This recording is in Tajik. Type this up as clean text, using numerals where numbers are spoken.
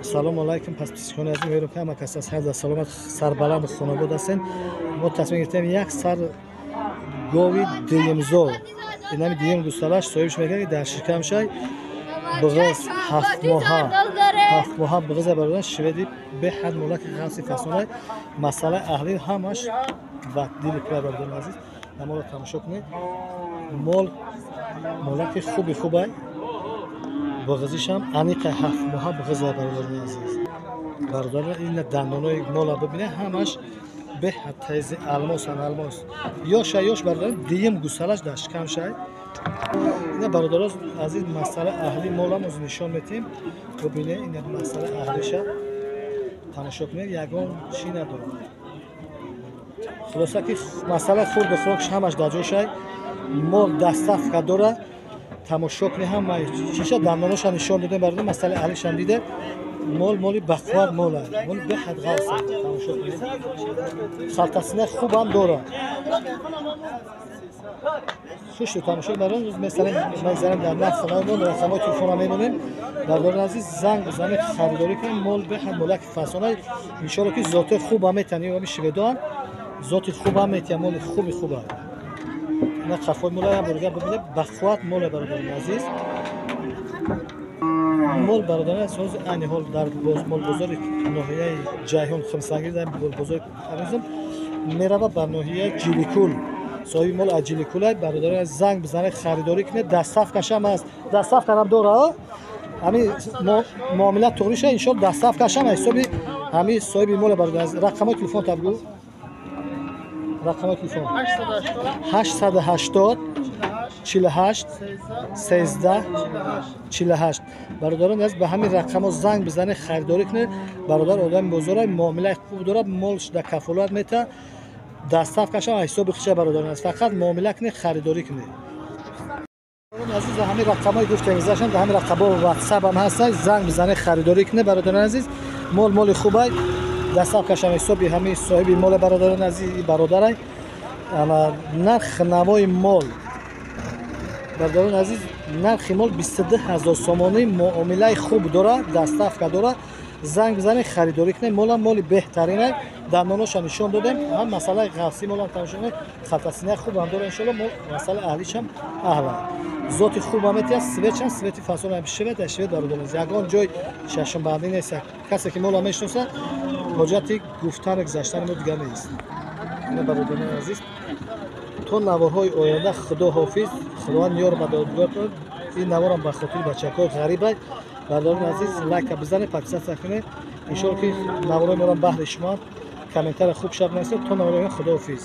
Салому алайкум, подписчикони азиз, меҳрубон, ҳама кас аз ҳайз саломат, сарбаланд хонобод ҳастен. Мо тасмим гирифтем як сар гови дуюмзо, инами дуюм гӯсалаш соҳибш мегӯяд, ки дар шикамшай биғиз 7 моҳа, 7 моҳа биғиза бародан шведи беҳад молаки ғафси фасонай. Масъалаи аҳли ҳамаш ба дили пура. Бародари азиз, наморо тамошо кунед. Мол молаки хуби хубай, биғизишам аниқа 7 моҳа биғиза. Бародари азиз, бародар, ина дандонои мола бибинед, ҳамаш беҳад тези алмосан, алмос. Ёша ёш, бародар, дуюм гусалаш дар шикамшай. Ина, бародаро азиз, масъала аҳли молам оз нишон метиҳем, бибинед. Ина масъала аҳлиша тамошо кунед, ягон чӣ надорад. Хулоса ки масъала хурду хӯрокш ҳамаш дар ҷошай, мол доставка дора. Тамошо кунед, ҳама чиша, дандоноша нишон додем, бародар, масъалаи аҳлишам диде. Мол моли бақувват мола, мол беҳад ғафса. Тамошо кунед, халтасина хубам дора. Хушу тамошо барон мезанем, мезанем дар нарх мол, рақамҳои телефона мемонем. Бародари азиз, занг бизанед, харидорӣ кунед. Мол беҳад молаки фасона, иншоалло ки зоти хубам метиҳанд. Ами шведоам зоти хубам метиҳанд, моли хуби хуба. Ина қафои мола ям борга бибинед, бақувват мола. Бародари азиз, мол, бародари азиз, ҳозир айни ҳол дар молбозори ноҳияи Ҷайҳун Химсангир, дар молбозори азизм мерава ба ноҳияи Ҷиликул. Соҳиби мол аз Ҷиликулай. Бародари занг бизанед, харидорӣ кунед. Доставкашам аст, доставкарам дора. Ҳами муомила туғри ша, иншоалло, доставкашам ҳисоби ҳами соҳиби мола. Бародар, рақамҳои телефон табгӯ, рақамҳои телефон: 880 48 13 48. Бародарон аз ба ҳамин рақамҳо занг бизанед, харидорӣ кунед. Бародар одами бозора, муомилаи хуб дорад, молш дар кафолат мета, доставкашам ҳисоби хиша. Бародарон аз фақат муомила кунед, харидорӣ кунед. Азиз, ҳамин рақамҳои гуфтем зашам, дар ҳамин рақамҳо ватсап ҳам ҳаст, занг бизанед, харидорӣ кунед. Бародарон азиз, мол моли хубай, доставкашам ҳисоби ҳамин соҳиби мола. Бародарон азиз, бародарай, нарх навои мол, бародарон азиз, нархи мол 22 000 сомонӣ. Муомилаи хуб дора, доставка дора. Занг бизанед, харидорӣ кунед. Молам моли беҳтаринай, дандоноша нишон додем, ҳам масъалаи ғафсӣ молам тамошо кунед. Халтасинаи хубам дора, иншоалло, мол масъалаи аҳлишам аҳла, зоти хубам метиҳад. Светшам свети фасон, швед швед. Бародарон, ягон ҷой чашмбандӣ нест. Касе ки мола мешиносад, ҳоҷати гуфтану гузаштани мо дигар нест. Ина, бародарони азиз, то наворҳои оянда худо ҳофиз, худованд ёр мадодгор. Ин наворам ба хотири бачакҳои ғарибай. Бародарони азиз, лайка бизанед, подписаться кунед. Иншоалло ки наворҳои морам баҳри шумо. Комментария хуб шаб нависед. То наворҳои, худоҳофиз.